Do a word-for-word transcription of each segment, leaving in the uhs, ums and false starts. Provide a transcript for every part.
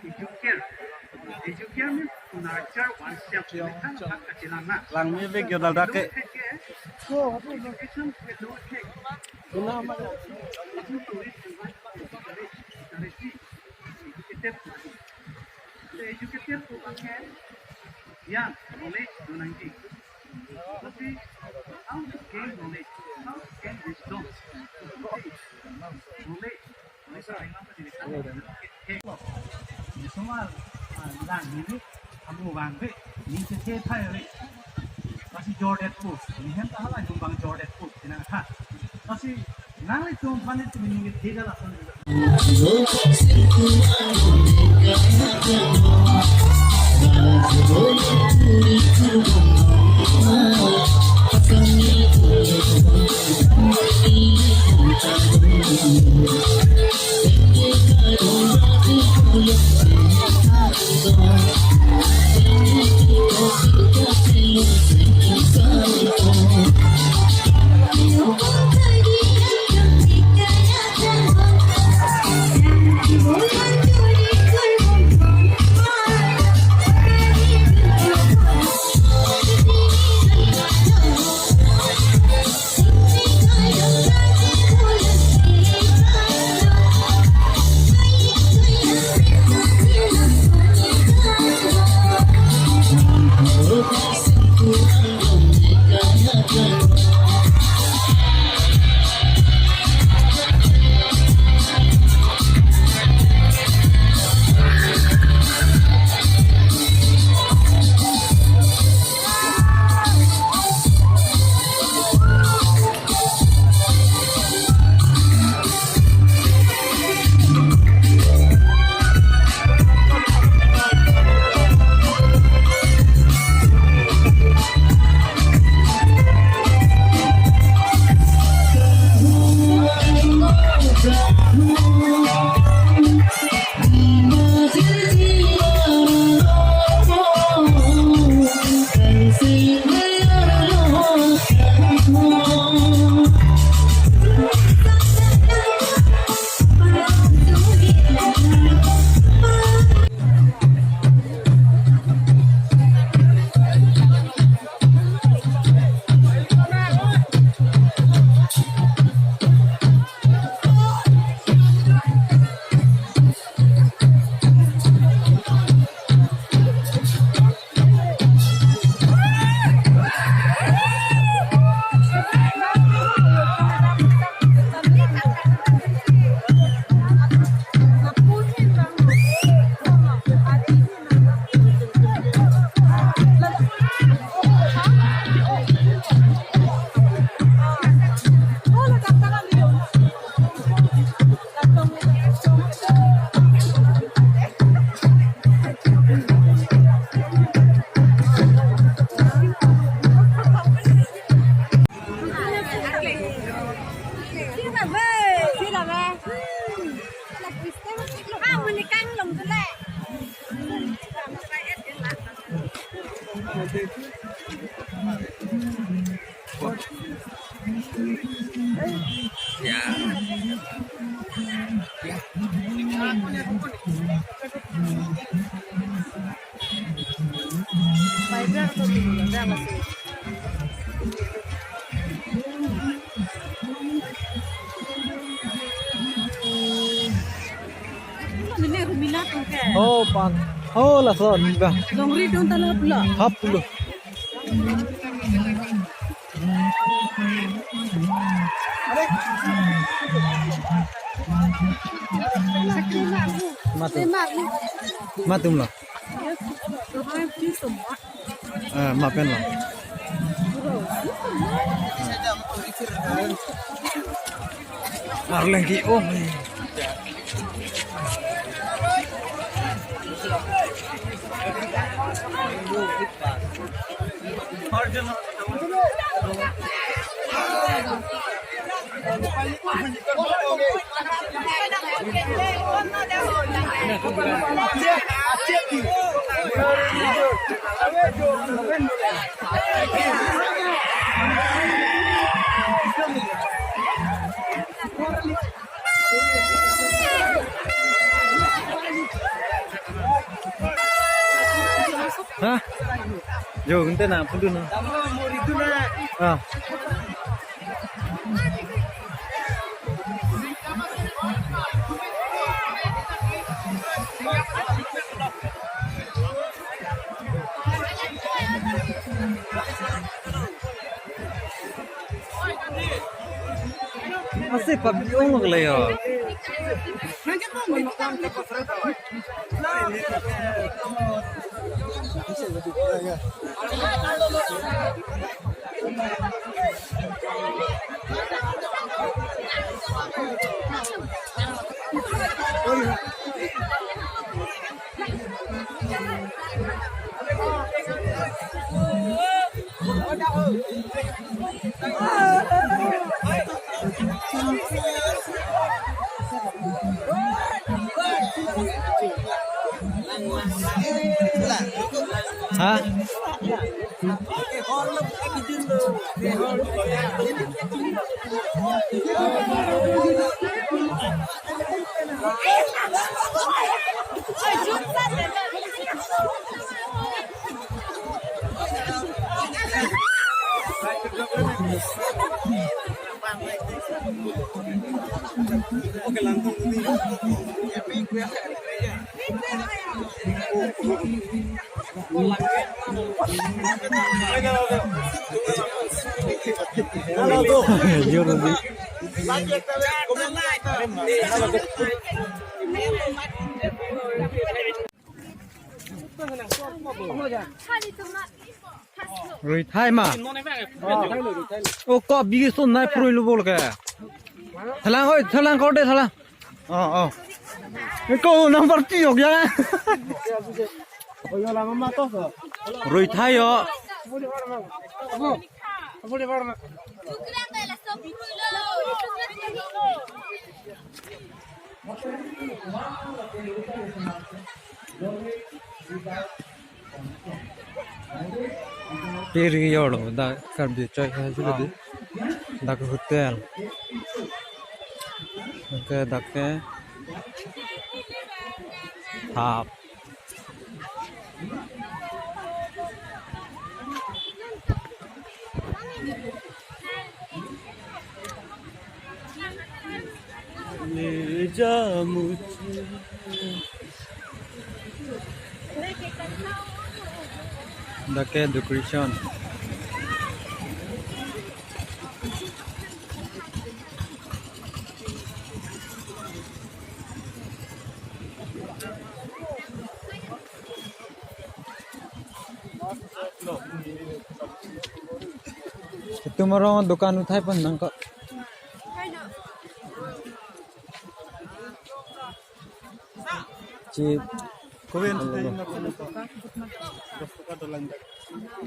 Educare. Educare means to nurture oneself. Langme ve gyo dal dak ke. Education ke low tech. Educated. The educated to one hand, yeah, knowledge do nangji. But the, how to gain knowledge? How to gain wisdom? Knowledge. Somal, ah, lang ini, kamu bang be, ini sese thai be. Lasi jordet pu, ini hem ta hala jumbang jordet pu, tina kha. Lasi nanglitum aphan itum ini tiga lason. Oh, pan. Oh, lason ba. Longri dun talo pula. Hap pula. Matum. Matum lo. Ah, ma pen lo. Arleng ki oh. Ha? Jo, ente na, pundu na. Ah. Masih pabiyong lo kalayo. Ha? Rui thai ma. O, ko bi sun nai phrui lo bol ke. Thalang oi, thalang ko de thalang. Oh, oh. Eko number three ho gaya. Rui thai ho. Piri yolo, dak Karbi choi ha jule di. Dak hotel. Oke, dak ke. Hap. Dak ke decoration. Itum arong dukan uthai pon nangkok. Chip. Koven.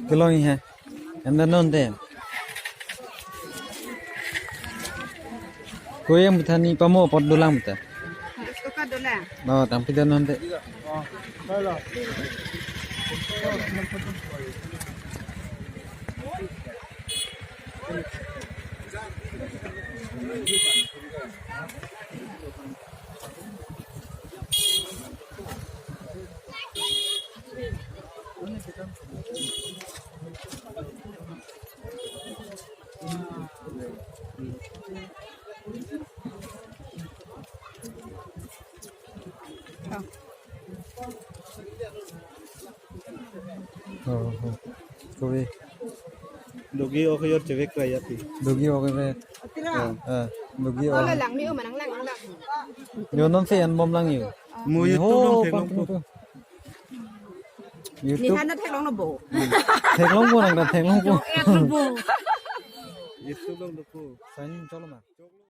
Kelong he. Anda non de. Koyang bithani pamo apot dolang bita. Toka dolang. Oh, tampi dan non de. Oh, oh. Kowe. Dogi ok yor chevek raya ti. Dogi ok ve. Atira. Eh, dogi ok. Ola lang ni o manang lang lang. Yo non se an bom lang yo. Mu YouTube long theklong po. YouTube. Ni hana theklong lo bo. Hmm. Theklong po nang theklong po. Eh, lo bo. YouTube long do po. Sign in cholo ma.